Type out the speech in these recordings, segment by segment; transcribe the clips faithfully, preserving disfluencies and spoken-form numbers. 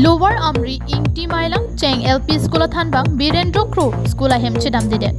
Lower Amri Ingti Mailang Cheng L P School athanbang Birendra Kro School ahem chedamdedet.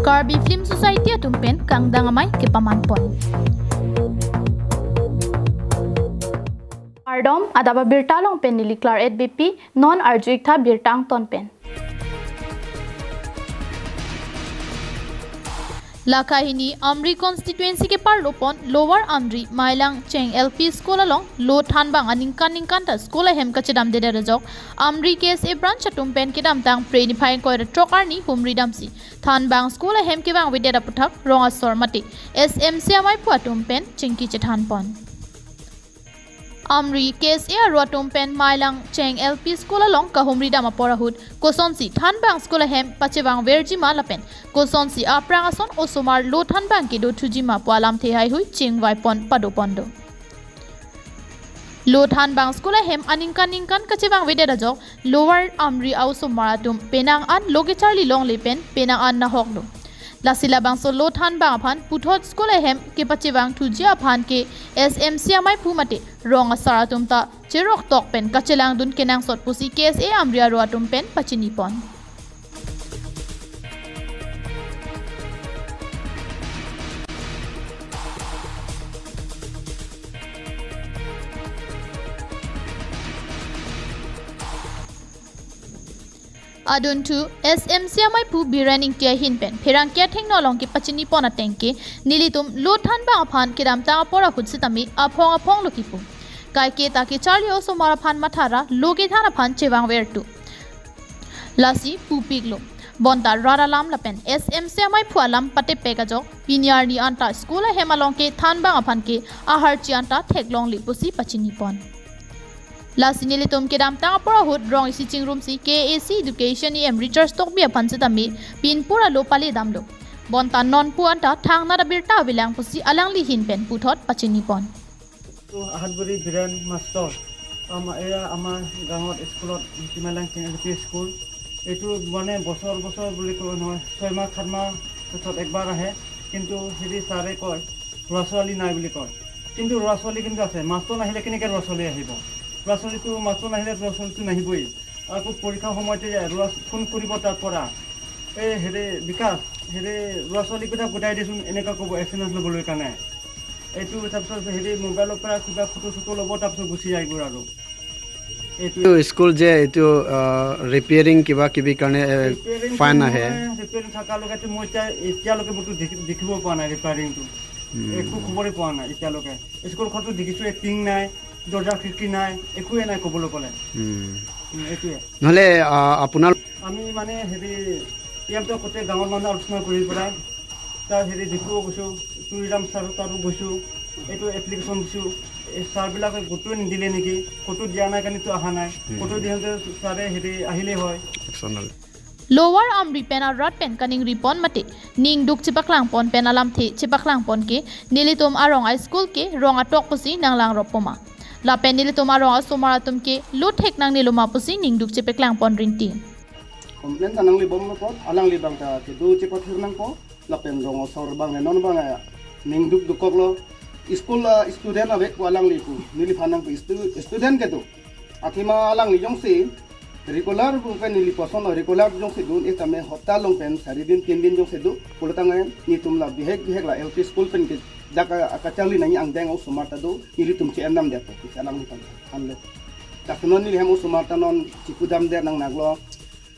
Karbi Film Society atum pen kangdang amei kepamanpon. Kardom, adap abirta along pen neli Claret Beypi, non arju-ik tha birta angton pen. Lakha hini Amri constituency keparlopon Lower Amri Mailang Cheng L P School along lo thanbang aningkan ningkan ta school ahem kachedamdedet ajok Amri K S A branch atum pen kedamtang Phre niphai ingkoi ra throk arni humri damsi thanbang school ahem kevangvedet aputhak rong asor mate S M C amei aphu atum pen chingki chethanpon. Amri K S A aro atum pen Mailang Cheng L P School along kahumri dam apor ahut kosonsi thanbang school ahem pachevangverji ma lapen kosonsi aphrang ason osomar lo thanbang kedo thuji ma pu alamthe haihui chingvaipon padopon do. Lo thanbang school ahem aningkan ningkan kachevangvedet ajok Lower Amri a-osomar atum penang an lo kecharli longle pen penang an nahok do. Lasi labangso lo thanbang aphan puthot school ahem kepachevang thuji aphan ke S M C amei aphu mate rong asar atum ta cheroktok pen kachelangdun kenangsot pusi K S A Amri aro atum pen pachinipon. Adunthu S M C amei aphu Biren Ingti ahin pen pherangke athengno along kepachinipon ateng ke nelitum lo thanbang aphan kedamtang apor ahut sitame aphong aphong lo kipu. Kaike ta kecharli osomar aphan mathara lo kethan aphan chevangvertu. Lasi pupiklo. Bonta rat alam lapen S M C amei aphu alam patepek ajok pini arni anta school ahem along kethanbang aphan ke aharchi anta theklongle pusi pachinipon. Lasi nelitum kedamtang apor ahut rong isi chingrumsi K A A C Education E M Richard Tokbi aphan sitame pinpur alo pale damlo. Bonta non pu anta thangnat abirta avelang pusi alangli ahin pen puthot pachinipon. তো আহাতগুৰি বীৰেণ মাষ্টৰ, আমাৰ এয়া আমাৰ গাঁৱত স্কুলত ইংতিমাইলাং চেং L P school. এইটো মানে বছৰ বছৰ বুলি ক'ব নহয়, ছয় মাহ সাত মাহ পিছত একবাৰ আহে। কিন্তু হেৰি ছাৰে কয়, ল'ৰা ছোৱালী নাই বুলি কয়। কিন্তু ল'ৰা ছোৱালী কিন্তু আছে। মাষ্টৰ নাহিলে কেনেকে ল'ৰা ছোৱালী আহিব? ল'ৰা ছোৱালীটো, মাষ্টৰ নাহিলে ল'ৰা ছোৱালীটো নাহিবই। আকৌ পৰীক্ষাৰ সময়তে ল'ৰা ফোন কৰিব তাৰ পৰা, "এই হেৰি বিকাশ, হেৰি ল'ৰা ছোৱালীকেইটা গোটাই দেচোন", এনেকুৱা ক'ব এক্সেঞ্জ ল'বলৈ কাৰণে। এইটো তাৰপিছত হেৰি মোবাইলৰ পৰা কিবা ফটো চটো ল'ব, তাৰপিছত গুচি যায়গৈ আৰু। এইটো এইটো স্কুল যে এইটো, আহ, ৰিপেয়াৰিং কিবা কিবি কাৰণে, এ, ৰিপেয়াৰিংটো ফাইন মই আহে। ৰিপেয়াৰিং থকালৈকেতো মই এতিয়া, এতিয়ালৈকে মইতো দেখি-, দেখিব পোৱা নাই ৰিপেয়াৰিংটো। উম। একো খবৰে পোৱা নাই এতিয়ালৈকে। স্কুলখনতো দেখিছো, এই টিং নাই, দৰ্জা খিৰিকী নাই, একোৱে নাই ক'বলৈ গ'লে। উম। উম, এইটোৱে। নহ'লে, আহ, আপোনাৰ আমি মানে হেৰি, ইয়াত গোটেই গাঁৱৰ মানুহ আলোচনা কৰি পেলাই তাৰ হেৰি ডিপুও গৈছো, তুলিৰাম ছাৰ তাতো গৈছো, এইটো এপ্লিকেশ্যন দিছো। এই ছাৰবিলাকে ক'তো নিদিলে নেকি, ক'তো দিয়া নাই কাৰণেতো অহা নাই। উম। ক'তো দিওঁতে ছাৰে হেৰি আহিলেই হয়। একশ্যন ল'লে। Lower Amri pen arat pen kaningripon mate ningduk chepaklangpon pen alamthe chepaklangpon ke nelitum arong a-school ke rong atok pusi nanglangrop poma. Lapen nelitum arong asomar atum ke lo thek nangnelo ma pusi ningduk chepaklangpon rinti. Complain ta nanglibomlo apot, alangli abang ta kedo chepathir nangpo, lapen rong asor abang non abang ningduk dukoklo. School, ah, student ave pu alangli pu, neliphan nang pu stu-, student kedo. Athema alangli jongsi regular pu pen neli kosonlo, regular jongsi do, eh, tame hopta along pen sari din, tin din jongsi do, pulo tangte netum la bihek bihek la L P school pen ke dak a-, akacharli nangji angdeng osomar ta do, nelitum che-en damdet, pu si alangliphan thanlo. Dak non neli hem osomar ta non chikudamdet nangnaklo.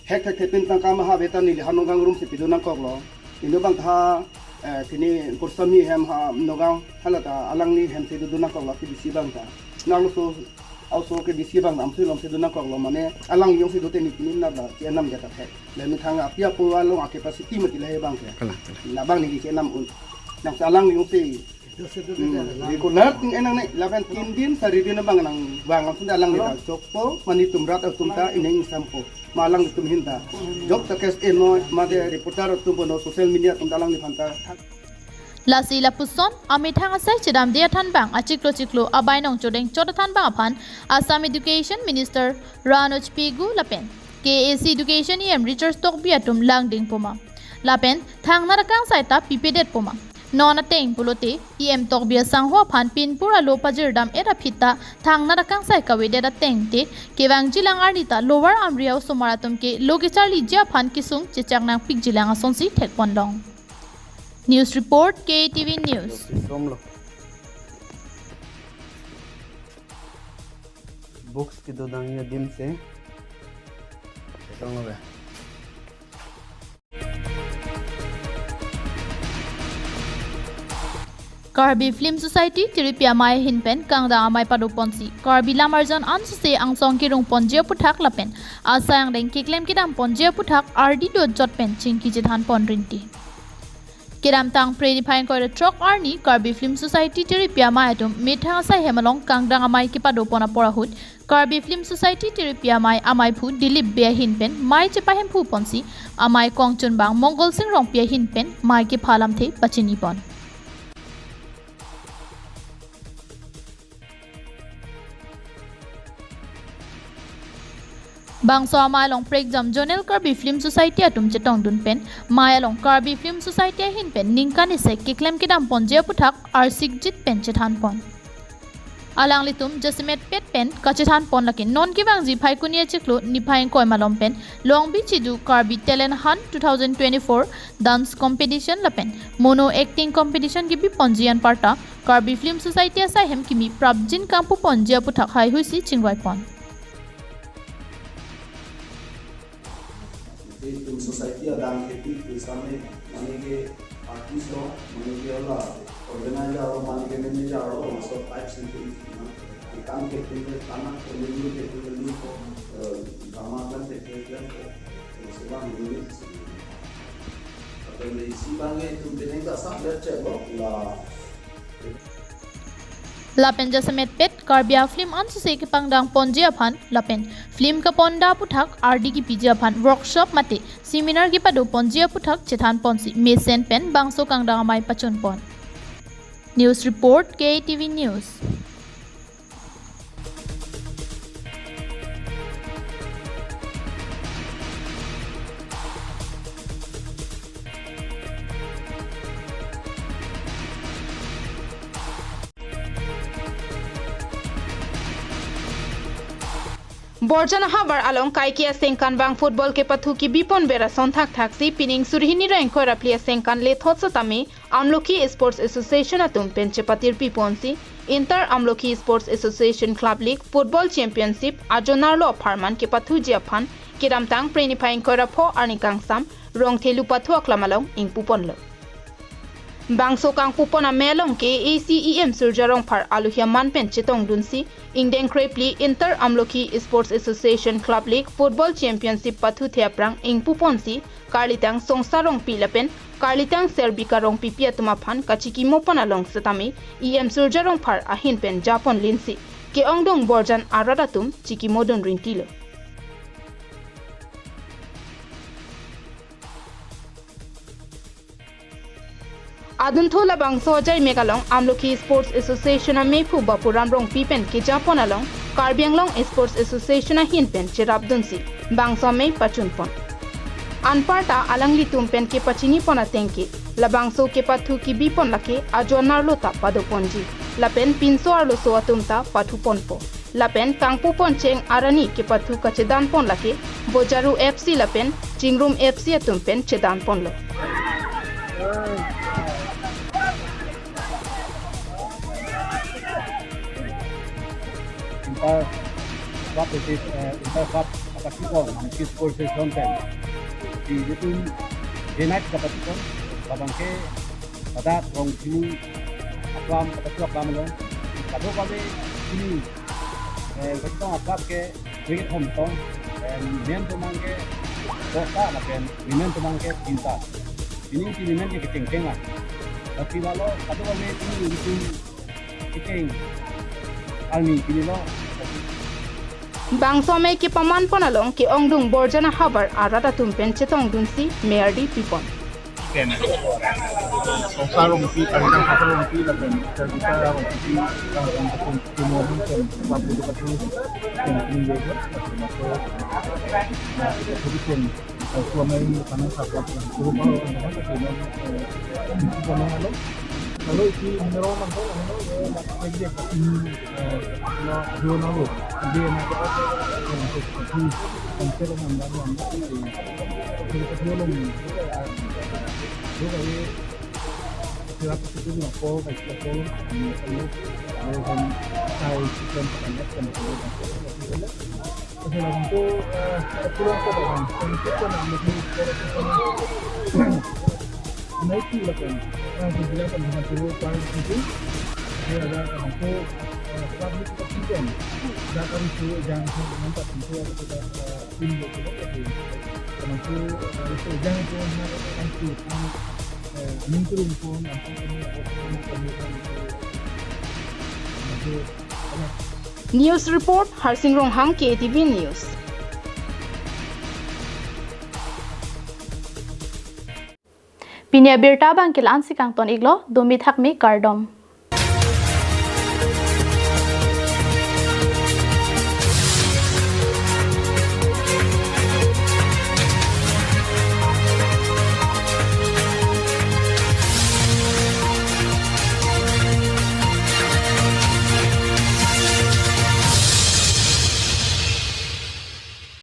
Hek hek hek pin tangka maha beta neli ha Nagaon room si pido nangkoklo. Indo abang ta, eh, pini Kursami hem ha Nagaon hala ta alangli hem si do nangkoklo K B C abang ta. Nanglo so, also K B C abang ta amsi lom si do nangkoklo mane alang jongsi do te neli pini na ba che-en damdet ta hek. Le methang api apo along a-capacity mati le abang ke. Kalang, kalang. Labang neli che-en dam un. Nangsi alang jongsi Hmm, regular tin enang ne, lapen tin din, sari din abang nang, bang langsung alangli ta chokpo, mane netum rat atum ta ining sampo, ma alanglitum ahin ta. Jok ta case enoi, mate reporter atum bono social media atum ta alangliphan ta. Lasi lapuson, amethang asai chedamde athanbang, achiklo chiklo, abainong chodeng chot athanbang aphan, Assam Education Minister Ranoj Pegu lapen K A A C Education E M Richard Tokbi atum langding poma. Lapen thangnat akangsai ta pipedet poma. Non ateng pulote, E M Tokbi asangho aphan pinpur alo pajirdam-et aphi ta thangnat akangsai kavedet ateng te, kevangjilang arni ta Lower Amri a-osomar atum ke lo kecharliji aphan kesung chechak nangpikjilang asonsi thekponlong. News report, K T V News. Books kedodang adim si. Ketong lo be. Karbi Film Society Tiripi Amei ahin pen kangdang amei padoponsi Karbi Lam Arjan ansose angsong kerungponji aputhak lapen asai angdeng keklem kedamponji aputhak ardi dojot pen chingki chethanpon rinti. Kedamtang Phre niphai ingkoi ra throk arni Karbi Film Society Tiripi Amei atum methang asai hem along kangdang amei kepadopon apor ahut Karbi Film Society Tiripi Amei ameiphu Dilip Bey ahin pen mei chepahemphuponsi amei kongchunbang Mongol Sing Rongpi ahin pen mei kepha alamthe pachinipon. Bangso amei along prekjam Zonal Karbi Film Society atum chetongdun pen mei along Karbi Film Society ahin pen ningkan isi keklem kedamponji aputhak arsikjit pen chethanpon. Alanglitum jasemetpet pen kachethanpon lake non kevangji Phaikuni achiklo niphai ingkoi malom pen Longbi Chidu Karbi Talent Hunt two thousand twenty-four Dance Competition lapen Mono Acting Competition kebiponji anparta Karbi Film Society asai hem kimi prapjin kangpuponji aputhak haihuisi chingvaipon. Itum society adang kepi ke same, mane ke artist lo, mane ke ala organizer lo, mane ke manager lo, so type sing ke isi na. Ikan ke tum ke kana ko, lulu ke tum ke lulu ko, eh, drama kan ke ke kan ko, eh, so bang lulu. Atau isi bang ke tum beneng ta sab lecet lo, la. Lapen jasemetpet Karbi a-film ansose kepangdangponji aphan lapen film kaponda aputhak ardi kepiji aphan workshop mate seminar kepadoponji aputhak chethanponsi mesen pen bangso kangdang amei pachunpon. News report, K T V News. Borjan ahavar along kaike asengkan vang football kepathu kebiponver ason thakthaksi pining suri hini ra ingkoi ra phli asengkan lethot setame Amlokhi Sports Association atum pen chepatirpiponsi Inter Amlokhi Sports Association Club League Football Championship ajonar lo apharman kepathuji aphan kedamtang Phre niphai ingkoi ra pho arni kangsam Rongthelu pathu aklam along ingpuponlo. Bangso kangpupon amei along ke A C E M Surja Rongphar alohi aman pen chetongdunsi ingdeng krephli Inter Amlokhi Sports Association Club League Football Championship pathuthe aphrang ingpuponsi karlitang Songsa Rongpi lapen karlitang Servika Rongpipi atum aphan kachikimopon along setame E M Surja Rongphar ahin pen japonlinsi ke-ongdung Borjan arat atum chikimodun rintilo. Adunthu labangso ajaimek along Amlokhi Sports Association ameiphu Bapuram Rongpi pen kejapon along Karbi Anglong Sports Association ahin pen cherapdunsi bangso amei pachunpon. Anparta alanglitum pen kepachinipon ateng ke labangso kepathu kebipon lake ajonar lo ta padoponji lapen pinso arloso atum ta pathuponpo. Lapen kangpupon cheng arani kepathu kachedanpon lake Bojaru F C lapen Chingrum F C atum pen chedanponlo. Inter club, eh, inter club kapachikong, Amlokhi Sports Association pen. Di itum day night kapachikong, labang ke pada Rongthelu aklam, kapathu aklam along. Kadokave pini eh, kachitong a-club ke, cricket hom tong, eh, men atum abang ke, dosta lapen women atum abang ke, tinta. Pini pini men ke kechengcheng a. Tapi lalo, kadokave pini itum kecheng arni pini lo. Bangso amei kepamanpon along ke-ongdung Borjan ahavar arat atum pen chetongdunsi mei ardi pipon. Pen Songsa Rongpi, Karlitang Songsa Rongpi, lapen Servika Rongpi, lapen Tumor pen Bapu Dukatu, pen Tumor pen Bapu Dukatu, pen Kalau selama ini karena sahabat yang suruh kalau orang orang ke sini, eh, itu sama halo. Kalau isi mineral mangkok, ano, eh, lagi dia kasih, eh, no, dua nalo. Dia nak apa? Yang seperti, yang saya nambah, nambah, eh, seperti belum, eh, dua kali, seratus itu lima puluh, kasih lima puluh, eh, eh, kalau kan, saya chicken pakai kan, kalau kan, Kasi lang po, ah, kulang po ba? Kung sino po na, mas may puro po sa mga, may pila po. Ang pagbilang po, mga puro, parang sisi. Kaya lang, ang po, ah, public opinion. Dapat po, jangan po, ang po, ah, pinlo po, kasi, ang po, ah, so, jangan po, na, ang po, ang, eh, minturin po, ang po, ang po, ang po, ang po, ang po, News report, Harsing Ronghang, K A T V News. Pini abirta abang ke la-an si kangton iklo, dumi thakmi kardom.